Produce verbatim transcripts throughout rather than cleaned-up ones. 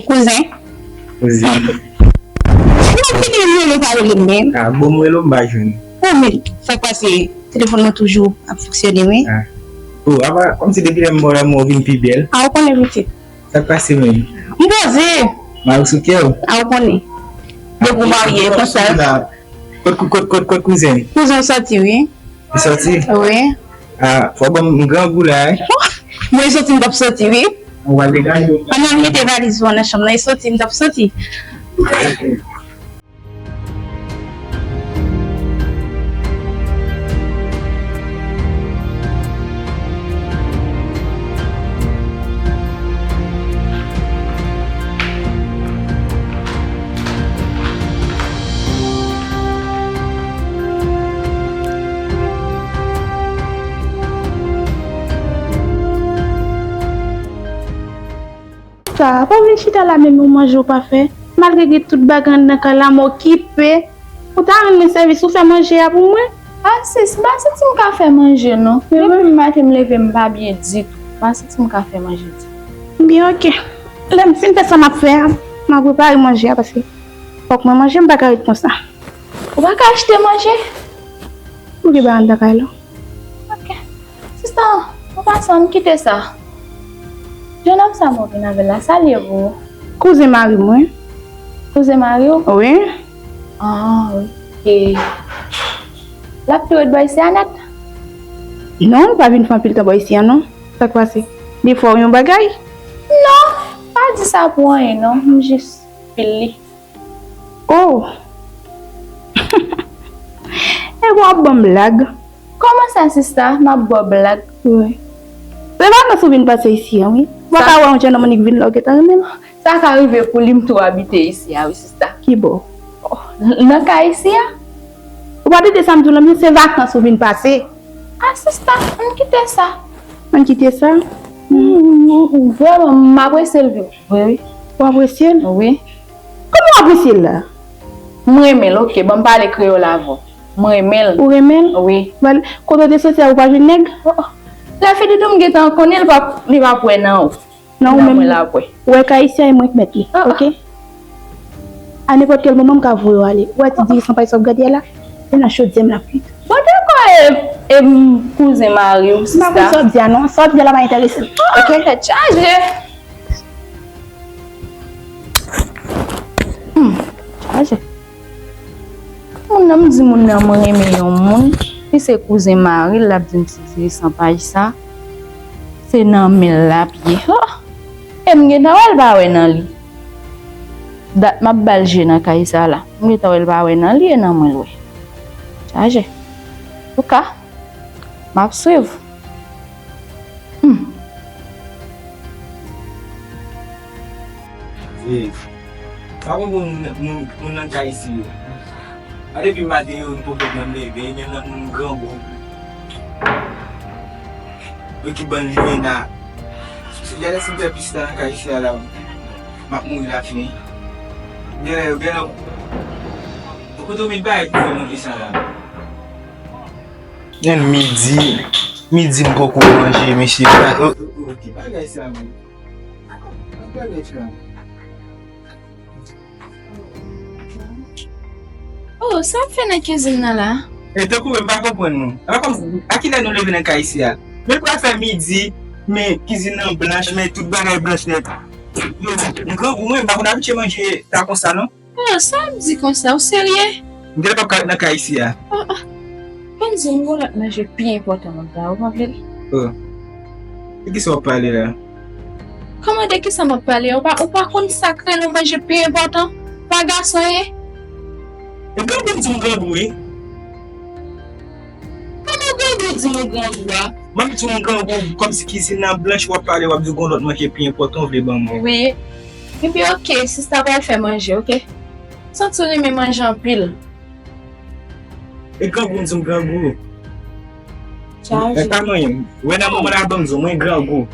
Kouzen. Kouzen. Mwen ki gen rele pa rele m menm. Ah, bon, m rele w, m pa jwenn. Oh, men, sa k pase? Telefòn mwen toujou ap fonksyone, wi. Ah. Oh, apa, kòmsi depi lè m ba w lanmou, ou vin pi bèl. Ah, ou konnen pitit. Sa k pase menm? M poze. Mari sou kè w? Ah, ou konnen. Depi w marye, konsa. Kot, kot, kot, kot, kot kouzen? Kouzen w soti, wi. Li soti? Wi. Ah, fò ban m grangou la, wi. Mwen soti, m t ap soti, wi. Ou pral degaje w. Ann al mete valiz ou an nan chanm nan, e soti, m t ap soti. Sa, pa vin chita la menm yon manje ou pa fè. Malgre gen tout bagay anndan kay la, m okipe. Ou ta rann mwen sèvis, ou fè manje a pou mwen? Ah, sis, m pa santi m ka fè manje, non. Depi maten m leve, m pa byen ditou. M pa santi m ka fè manje ditou. Byen, oke. Lè m fin fè sa m ap fè a, m a prepare manje a, paske fòk mwen manje, m pa ka ret konsa. Ou pa ka achte manje? M gen bagay anndan kay la. Ok. Sista, an pasan, ann kite sa. Jennonm sa mwen vin avè l la, sa l ye pou ou? Kouzen mari mwen. Kouzen mari w? Wi. Ah, ok. L ap tou ret bò isi a nèt? Non, l pa vin fè anpil tan bò isi a, non. Sa k pase? Li fè w yon bagay? Non, pa di sa pou anyen, non. M jis fil li. Oh! Epi w ap ban m blag. Kòman sa, sista? M ap ba w blag? Wi. Se vakans ou vin pase isi a, wi. Ou pa ka wè yon jennonm ki vin la, ou gentan renmen l. Sa ka rive pou li, m tou abite isi a, wi, sista. Ki bò? Oh, n-, nan kay isi a. Ou pa tande sa m di w lan, men se vakans ou vin pase. Ah, sista, ann kite sa. Ann kite sa? Mm, mm, mm, vrèman, m apresye l vre, wi. Ou apresye l? Wi. Kòman w apresye l la? M renmen l, oke. Ban m pale kreyòl avè w. M renmen l. Ou renmen l? Wi. Bal, kote w te soti a, ou pa jwenn nèg? Oh, oh. Lè Fididou m gentan konnen l p ap, li p ap wè nan ou. Non, ou menm. Mwen l ap wè. Ou wè kay isi a, e mwen k mèt li, ah, ah, oke? A nenpòt kèl moman, m ka voye w ale. Ou wè ti diri san pay sa w ap gade a la? Se nan chodyè m l ap kwit. Bon, dakò, e, e, m, kouzen mari w, sista. M pa konn sa w ap di a, non. Sa w ap di a la pa enterese m, oke? Tèt chaje. Hmm, chaje. Moun nan, m di moun nan mwen renmen yon moun, li se kouzen mari l, l ap di m ti diri san paj sa, se nan men l l ap ye. Oh! E m gentan wè l pa wè nan li. Dat m ap ba l je nan kay sa la. M gentan wè l pa wè nan li, e nan mwen l wè. Chaje. Antouka, m ap swiv. Hmm. E, pa konn pou moun, moun, moun nan kay isi yo. A, depi maten yo, m poko janm leve, menm nan moun grangou. Yo ki bann limena. Si gade si m fè plis tan nan kay isi a la, m ap mouri lafen. Genlè, genlè, ou kote w met bagay pou fè manje sa la? Menm midi, midi m poko manje, mesye. O, o, o, ki bagay sa menm? Ki bagay sa? Oh, sa w ap fè nan kizin nan la? E tankou m pa konprann nou. A kòm, a kilè nou leve nan kay isi a? Men pral fè midi, men kizin nan blanch, men tout bagay blanch nèt. Yo, m grangou mwen, m pa konn abitye manje ta konsa non. Oh, sa w ap di konsa, ou serye? M genlè p ap ka ret nan kay isi a. Oh, oh. Ban m di w, m gen yon lòt manje pi enpòtan m ap ba ou, ou pa vle l? Oh. De kisa w ap pale la? Kòman de kisa m ap pale a? Ou pa, ou pa konn sa k rele yon manje pi enpòtan? Pa gason ye? E grangou m di m grangou, wi. Kòman grangou di m grangou a? Mwen m di m grangou, kòmsi kizin nan blanch, w ap pale, w ap di w gen yon lòt manje pi enpòtan w vle ban mwen. Wi. Epi oke, sista pral fè manje, oke? Santi w renmen manje anpil. E grangou m di m grangou. Chaje. E pa mwen, wè nan moman la ban m di w, mwen grangou.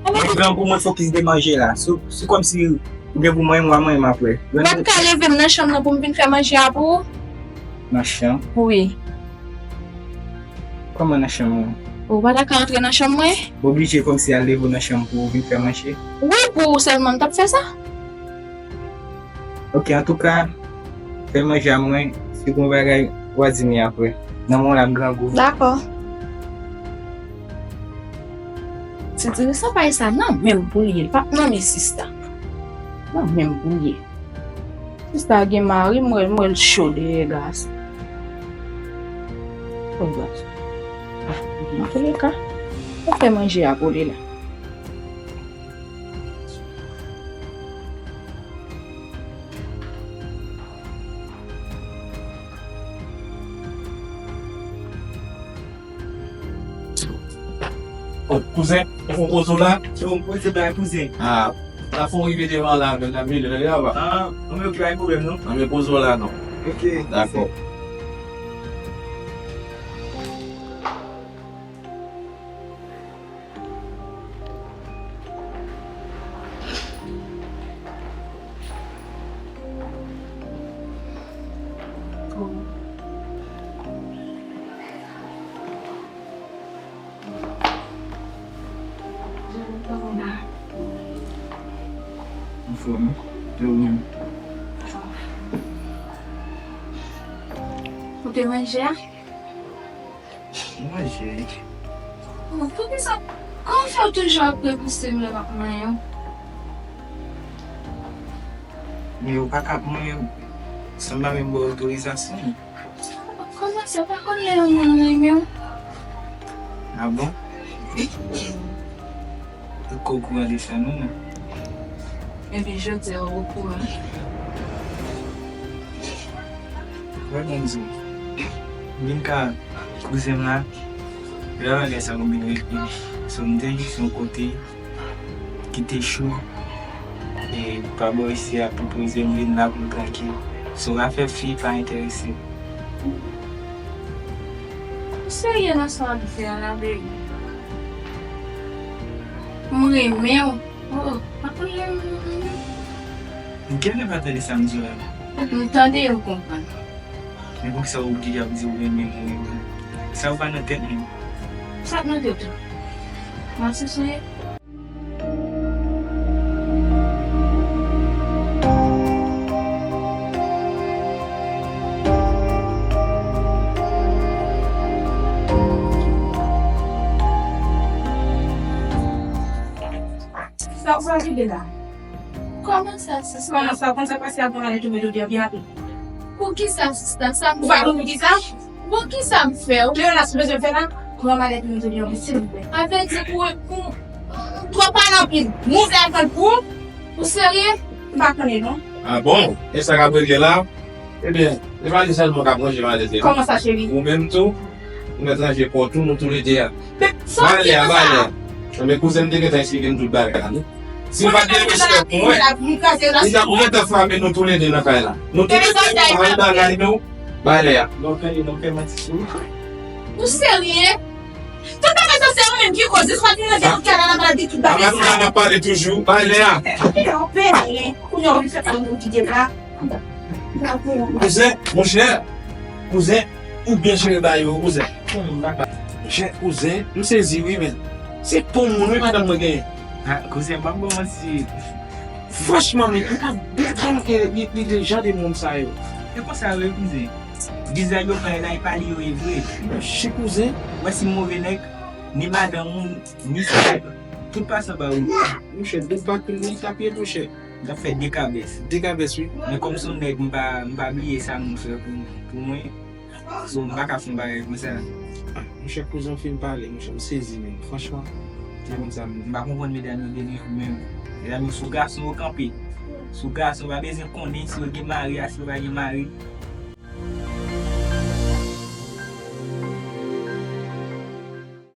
Mwen grangou, mwen fokis de manje la. Se, se kòmsi ou gen pou mwen, mwen, mwen, m ap wè. W ap ka leve m nan chanm nan pou m vin fè manje a pou ou? Nan chanm? Wi. Kòman nan chanm ou? Ou pa ta ka antre nan chanm mwen? Oblije kòmsi al leve w nan chanm pou w vin fè manje? Wi, pou ou sèlman m t ap fè sa. Ok, antouka, fè manje a mwen, si gon bagay, w a di m li apre. Nan men w la m grangou. Dakò. Ti diri sa pa e sa nan menm pou l ye. L p ap nan men sista. Nan menm pou l ye. Sista gen mari, m wè, m wè l cho dèyè gason. Bon, gason. Antouleka, ou fè manje a pou li la. Oh, kouzen, ou fon poze w la? Se yon poze bay kouzen. Ah, la fon rive devan la, men la vin la, la, la. Ah, non, men ok, pa gen pwoblèm, non? Non, men poze w la, non. Ok. Dakò. Anfòm, wi. E ou menm? Ou te manje a? Manje. Bon, poukisa, kòman w fè w toujou ap repouse m lè m ap manyen w? Men ou pa ka ap manyen m san m pa menm ba w otorizasyon. Kòman sa, w pa konn lè yon moun renmen w? Ah bon? Ou ko okouran de sa, non, non? Ebyen, jodi a, ou okouran. Wè, bon, m di w, m vin ka kouzen m la, lè bagay sa yo vin regle. So, m te jis yon kote ki te cho, e pa bò isi a pwopoze m vin la pou m trankil. So, afè fi pa enterese m. Ou serye nan sa w ap di a la, baby? M renmen w. Oh, pa konn lè m renmen w. M genlè pa tande sa m di w la, non. M tande e m konprann. Men poukisa w oblije ap di w renmen m, ou renmen m? Sa yo pa nan tèt mwen. Sa k nan tèt ou? Mansonj ou ye? Sa w pral ride la? Kòman sa, sista? Kòman sa? Konn sa k pase a pou ale tounen jodi a byen rapid. Poukisa, sista? Sa m fè? Ou pa konn poukisa? Poukisa m fè w? Leonas, ou bezwen fè la? Pran malèt mwen jodi a, silvouplè. Sa vle di pou, pou, ou twò pale anpil. Mouze a pran pou ou. Ou serye? M pa konnen, non. Ah bon? E sa k ap regle la? Ebyen, e pa li sèlman k ap ranje malèt li, non. Kòman sa, cheri? Ou menm tou, ou mèt ranje kò w tou, nou toulede a. Men, sa w di konsa? Ba lè a, ba lè a. Men kouzen m te gentan eksplike m tout bagay la, non. Si l pa t gen respè pou mwen, li t ap gentan frape nou toulede nan kay la. Nou toulede, nou pa nan bagay nou, ba lè a. Non, Fèlina, m fè manti sou ou. Ou serye? Tout bagay sa se ou menm ki koz, jis pa di mwen se ou ki al nan maladi tout bagay sa. Amadou la n ap pale toujou, bay lè a. Kounye a ou vin fè sa moun ki dye la. Kouzen, monchè, kouzen, ou byen jere bagay yo, kouzen. Monchè, kouzen, m sezi wi, men se bon moun wi madanm mwen genyen. Ah, kouzen, m p ap ba w manti. Franchman, men, m pa byen konn ke li, li de jan de moun sa yo. E konsa yo ye, kouzen. Vizaj yo pa la, e pa li yo ye vre. Monchè, kouzen. Wè si move nèg, ni madanm ou, ni sa, tout pasan ba ou. Monchè, dout pa ke li t ap ye, monchè. L ap fè de kabès. De kabès, wi. Men kòm se yon nèg, m pa, m pa bliye sa moun fè pou, pou mwen. So, m pa ka fè yon bagay konsa. Ah, monchè, kouzen, w fin pale, monchè, m sezi, men, franchman. Se konsa, m pa konprann medam yo de nos jours menm. Medam yo, sou gason yo kanpe. Sou gason, pa bezwen konnen si yo gen mari a, si yo pa gen mari.